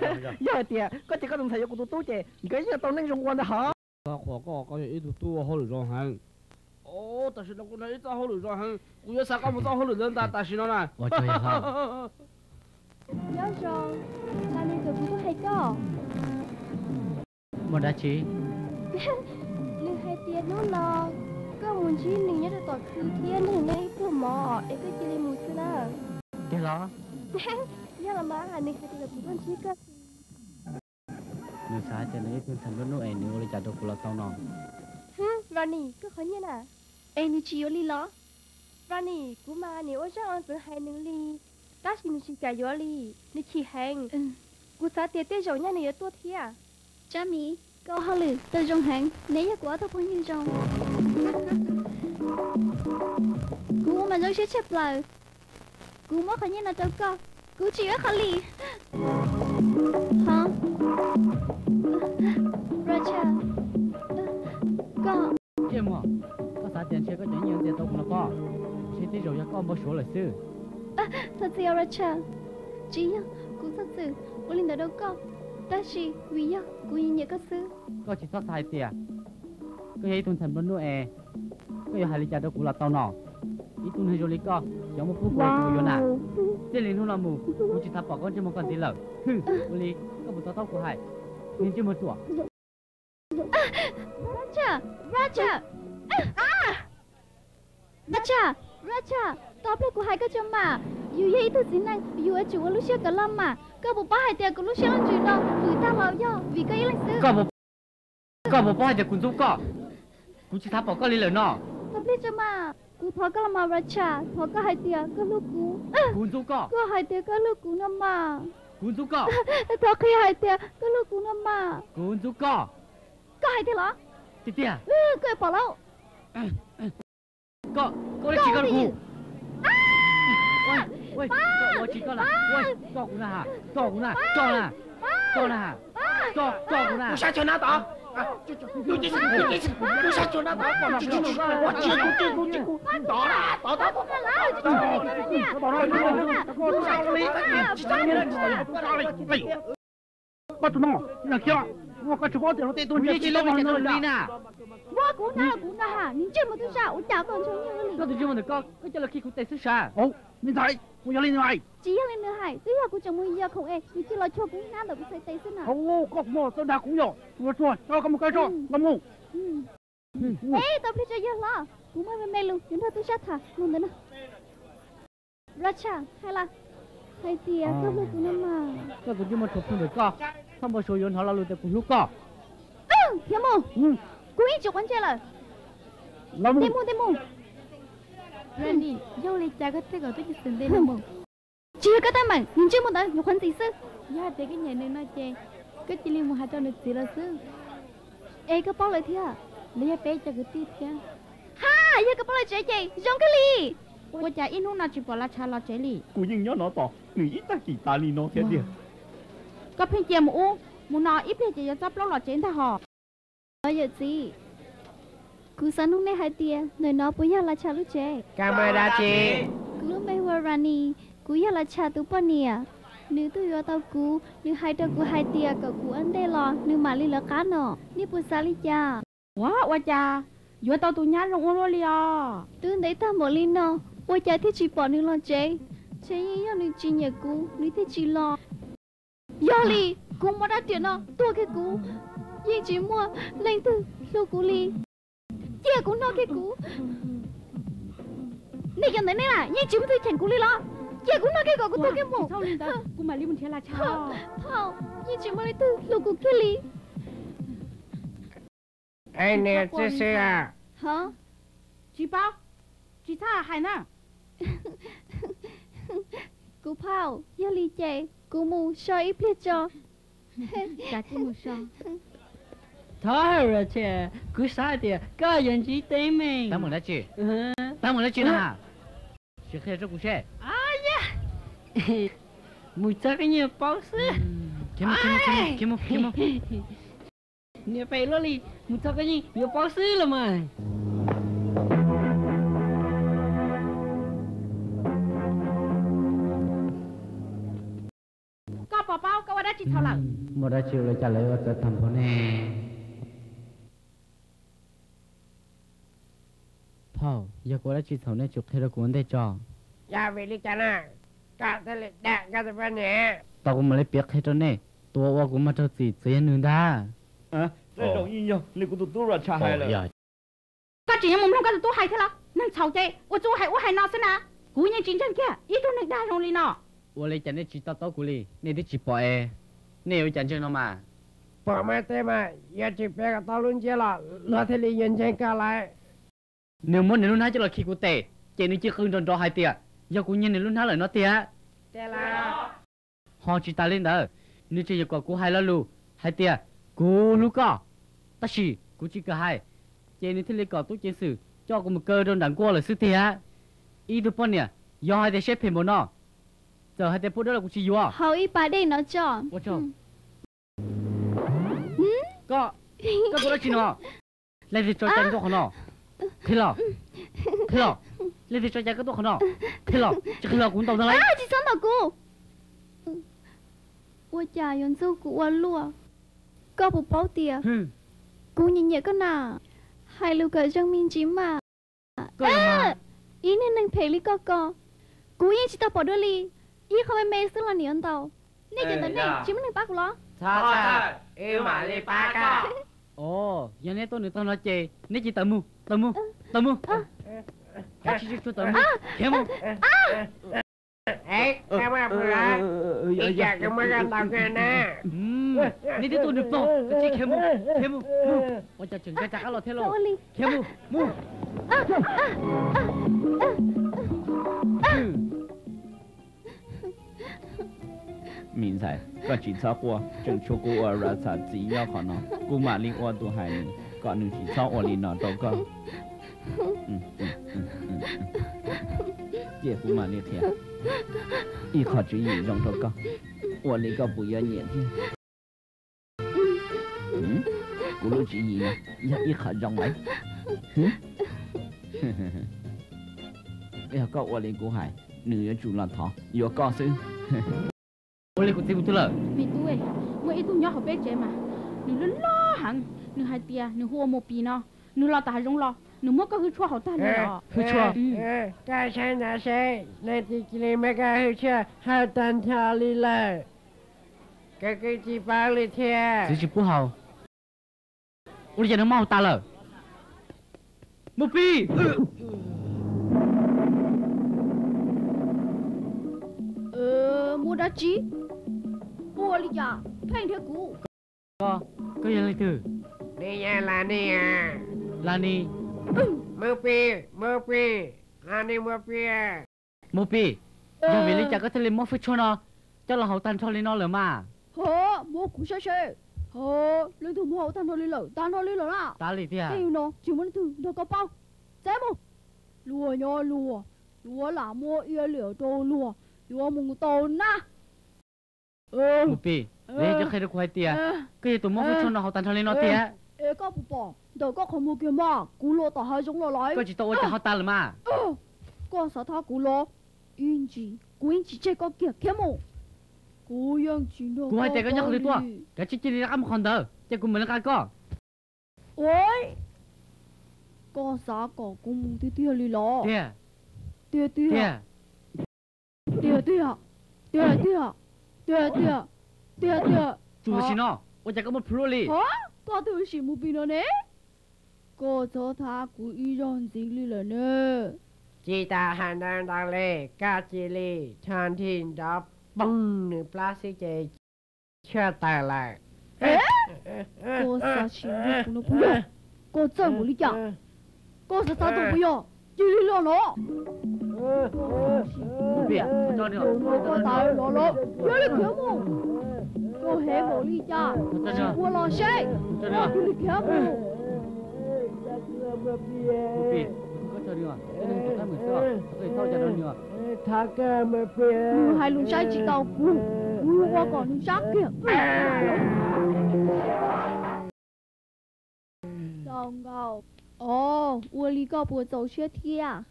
Yog hais tias koj cia koj tus ntxhais yuav kuv tus tub ces nkawd yeej yuav tau neej zoo ua ntag hov. Koj qhuas koj, koj yog ib tug tub ua hauj lwm zoo heev. Tam sim no kuv nrog ib txoj hauj lwm zoo heev, kuv yuav xa koj mus txoj hauj lwm ntawd ntag tam sim no na. Nyob zoo, Lani nkawd kuv tuaj hais koj. Muaj dab tsi? Nws hais tias hnub no koj mus ntsib nws nyob rau tom khw thiab nrog nws noj ib pluag mov es koj cia li mus xwb na. Tiag los? Yog los mas, nws hais tias kom kuv tuaj ntsib koj. Nws xav hais tias nws ib tug ntxhais nplua nuj es nws ua li cas rau kuv los tau no. Ronnie, koj qhov nyiaj na. Es nws tsis yuav li los? Ronnie, kuv mas nim ua zaj ua ntxwv hais nws li, tab sis nws tsis kam yuav li, nws chim heev. Kuv xav tias tej zaum nyaj nws yuav tuaj thiab. Tsab Mis, koj ua hauj lwm tau zoo heev, neb yog kuv ob tug phooj ywg zoo. Kuv ua mas zoo siab tshaj plaws. Kuv muab qhov nyiaj no rau koj, kuv tsis yuav qhov li. Hov, Rachel, koj. Ntsej muag, koj xav tias ntshe koj cov nyiaj ntxias tau kuv los pob? Ntshe tej zaum yog koj npau suav lawm xwb. Thov txim os Rachel, tsis yog kuv txhob txwm ua li ntawd rau koj, tab sis vim yog kuv nyiam koj xwb. Koj tsis txhob xav hais tias koj yog ib tug ntxhais nplua nuj es koj yuav hais li cas rau kuv los tau no. Ib tug neeg zoo li koj, xyov muaj pub puas los kuv yuav na. Txij li hnub no mus kuv tsis xav pom koj ntsej muag koj ntxiv lawm. Hwm, ua li koj puas to taub kuv hais, niag ntsej muag ruam. Rachel, Rachel, Rachel, Rachel, tos pliag kuv hais koj tso mas. Yus yog ib tug txiv neej, yus yuav tsum ua lub siab kom loj mas. Koj puas paub hais tias kuv lub siab loj ntsws no vwm tag los yog vim koj ib leeg xwb? Koj puas paub hais tias kuv ntxub koj? Kuv tsis xav pom koj li lawm no. Tos pliag tso mas, kuv thov koj los mas Rachel, thov koj hais tias koj hlub kuv. Kuv ntxub koj. Koj hais tias koj hlub kuv no mas. Kuv ntxub koj. Thov qhia hais tias koj hlub kuv no mas. Kuv ntxub koj. Koj hais tiag los? Tiag tiag. Koj yuav pom lauj. Koj, koj ua dab tsi koj hlub kuv? Koj ua dab tsi koj na? Koj kuv na, koj kuv na, koj na, koj na, koj, koj kuv na. Kuv sab chaw na tod. Kuv sab chaw na tod. Tod, tod, tod. Koj tus no, nag khiav, koj tsis paub tias luag tej tuaj ntsia tsis tau li na. Ua kuv na, kuv na ha, nws ntsej muag twb sab ua cas koj ntshaw nyiaj li. Koj tus ntsej muag ntawm koj, koj coj los khi kuv tes xwb sav. Me ntxhais, puas yog li nws hais? Tsis yog li nws hais, twb yog kuv tseem mus yos khoom es nws cia los chua kuv ib hnab ntawm kuv txhais tes xwb na. Au, koj kuv no txawj dag kuv yom, kuv yuav tsuag, coj koj mus kaw tso, los mus. Eb, tau pliag tso yawg hlob, kuv muaj me me lus yuav nrog tub sab tham mus ntawm no. Racha, hais las, hais tias koj hlub kuv no mas. Koj tus ntsej muag tshuav plhu ntawm koj, txhob npau suav yuav hnov lo lus tias kuv hlub koj. Khiav mus, kuv yeej tsis quav ntsej lawm. Tej mus, tej mus. Rani, yog li cas koj thiaj kom tub ceev xwm ntes nws mus? Tsis yog koj teeb meem, nws ntsej muag ntawd nyuam qhuav ntxim xwb. Yog hais tias koj nyiam nws no ces koj cia li mus hais rau nws txiv lawv xwb. Es koj paub lawv thiab, lawv yog peb cov kwv tij thiab. Ha, yog koj paub lawv tsev ces zoo kawg li. Ua cas ib hnub no tsis pom Las Tshas los tsev li? Kuv yeej nyob no tos nws ib tag kis tas li no thiab tiag. Koj pheej cia mus ub mus no ib pliag ces yuav txob plaub los tsev ntag hos. Yawm txiv, kuv xav nug nej hais tias ntawm no puas yog Las Tshas lub tsev? Kab dab tsi? Kuv lub npe hu ua Rani, kuv yog Las Tshas tus poj niam. Nws tuaj yuav tau kuv, nws hais rau kuv hais tias kom kuv ua ntej los nws mam li lawv qab no. Nej puas xav li cas? Ua, ua cas yuav tau tus nyab zoo ua luaj li os? Twb ntev tag npaum li no, ua cas thiaj tsis pom nws los tsev? Ntshe yeej yog nws tsis nyiam kuv nws thiaj tsis los. Yog li, kuv muab rab riam no tuag kiag kuv, yeej tsis muaj leej twg hlub kuv li. Cia kuv noj kiag kuv. Nej cov ntawd nej na yeej tsis muaj leej twg cheem kuv li los? Cia kuv noj kiag kom kuv tuag kiag mus. Kuv mam li mus nrhiav Las Tshas. Phauj, yeej tsis muaj leej twg hlub kuv kiag li. Niam txiv xwb a. Hov? Tsis paub, tsis txhob hais na. Kuv phauj, yog li ces kuv mus so ib pliag tso. Thov, kuv xav hais tias koj yuav ntsib teeb meem. Teeb meem dab tsi? Teeb meem dab tsi na? Sim qhia rau kuv seb. Mus txog koj yeej yuav paub xwb. Niam pem luaj li, mus txog koj yeej yuav paub xwb los mas. Koj puas paub koj ua dab tsi? dhau lawm. Muaj dab tsi ua li cas lawv yuav txawv tag npaum ne? Phauj, yog kuv ua dab tsi txhaum nej tsum qhia rau kuv ua ntej tso. Yog vim li cas na, koj thiaj li dag koj tus poj niam? Tos kuv mam li piav qhia rau nej, tus uas ua kuv mag raug txim txawm yog nws ntag. Koj tseem yuav mus mloog koj tus tub hais thiab los? Neeg txhaum ces ua txuj hais ub hais no xwb na. Kuv yeej tsis ntseeg kiag ib tug neeg dag zoo li no. Ua li cas nej tsis to taub kuv li, nej twb tsis pom es nej yuav ua cas ntseeg no mas? Pom mas tej mas yuav tsis piav kom tau lub ntsiab los luag thiaj li yuav ntseeg koj lawm. Nws muab nws lub hnab coj los khi kuv tes, ces nws cia li qw nrov nrov hais tias yog kuv nyiag nws lub hnab lawm no tiag. Ho tsis tas li ntawd, nws tseem yuav kom kuv hais lo lus hais tias kuv hlub koj, tab sis kuv tsis kam hais, ces nws thiaj li kom tub ceev xwm coj kuv mus kaw rau nram nkuaj lawm xwb tiag. Ib tug poj niam, yog hais tias siab phem npaum no, txawm hais tias pub dawb los kuv tsis yuav. Haus ib pas dej no tso. Ua tsaug. Koj, koj ua dab tsi no? Leej twg tso cai koj tuaj qhov no? Qhia los, qhia los, leej twg tso cai koj tuaj qhov no? Qhia los, tsis qhia los kuv ntaus ntag lauj. Tsis txhob ntaus kuv. Ua cas yuav ntxub kuv ua luaj? Koj puas paub tias kuv nyiam nyiam koj na? Hais lus kom zoo me ntsis mas. Ib niag neeg phem li koj ko, kuv yeej tsis tau pom dua li. Ib qho me me xwb los nws yuav ntaus. Nej cov ntawm nej tsis muaj neeg pab kuv los? Txhob txhawj, wb mam li pab koj. Os, yog neb tuaj nws tog no ces neb cia li tawm mus, tawm mus, tawm mus. Kav tsij tsuag tsuag tawm mus, khiav mus. Ib tsam kuv muab koj ntaus kag na. Neb twb tuaj nws pog, kav tsij khiav mus, khiav mus, mus. Ua cas tseem nkag rov qab los thiab lauj? Khiav mus, mus. Me ntxhais, koj tsis txhob quaj, tseem tshuav kuv ua ras txham txiv nyob qhov no, kuv mam li ua tus hais nws kom nws tsis txhob ua li no rau koj. Cia kuv mam li qhia ib qho tswv yim zoo rau koj, ua li koj puas yuav nyiam thiab? Kuv lub tswv yim no yog ib qho zoo lawm. Yog koj ua li kuv hais, nws yuav tsum los thov yuav koj xwb. Ua li kuv txiv mus twg lawm? Me tub, muaj ib tug nyob hauv peb tsev mas nws loj loj heev, nws hais tias nws hu ua Mus Pis no, nws los tom hav zoov los nws muab koj hwj tshuaj haus tag li los. Hwj tshuaj? Koj saib ntawd seb, leej twg cia li muab koj hwj tshuaj haus tag nrho li lawm. Koj kuj tsis paub li thiab. Txiv tsis pub haus. Ua li cas nws muab haus tas lawm? Mus Pis! Muaj dab tsi? Ua li cas pheej nrhiav kuv? Koj, koj yog leej twg? Nws yog Las Nis. Las Nis? Mus Pis, Mus Pis, Las Nis Mus Pis. Mus Pis, yog vim li cas koj thiaj li muab hwj tshuaj no coj los haus tag nrho li no lawm mas? Ho, muab kuv saib seb. Ho, leej twg muab haus tag nrho li lawm, tag nrho li lawm na. Tas li tiag. Tej no tsis muaj leej twg nrog koj paub. Txav mus. Luag nyob luag, yuav lam muab ia liam rau luag, yuav mus tau na. Mus Pis, yog cov qhia rau kuv hais tias koj yog tus muab hwj tshuaj no haus tag nrho li no tiag. Es koj puas pom ntawm koj qhov muag kiag mas kuv los tom hav zoov los lawm. Koj tsis tau ua cas ho tas lawm mas. Koj xav thab kuv los? Ib ntsis kuv yeej tsis tseg koj kiag, khiav mus. Kuv yeej tsis nrog koj hais tias koj nyob qhov twg tuaj, kav tsij cia li rov qab mus qhov ntawd ces kuv mam li nqa koj. Ua, koj xav kom kuv mus tiag tiag li los? Tiag tiag, tiag tiag, tiag tiag, tiag tiag, tiag tiag, tiag tiag. Tsuas sim no, ua cas koj muaj plhu luaj li? Koj twb sim mus pis no ne. Koj txhob thab kuv ib zaug ntxiv li lawm ne. Tsis tas hais ntau ntau li, koj cia li rho nrig nrov poog nws plab xwb ces tshuaj tawm lawm. Koj xav sim nrog kuv no puas yog? Koj txawj npaum li cas? Koj xav txog tus puas yog? Cia li los no. Koj tas los lawm, yog li khiav mus. Koj heev npaum li cas, tsis ua los seb, koj cia li khiav mus. Nws hais lus saib tsis taus kuv, kuv yuav ua kom nws sab kiag. Txaus nkaus. Os, ua li koj puas txaus siab thiab?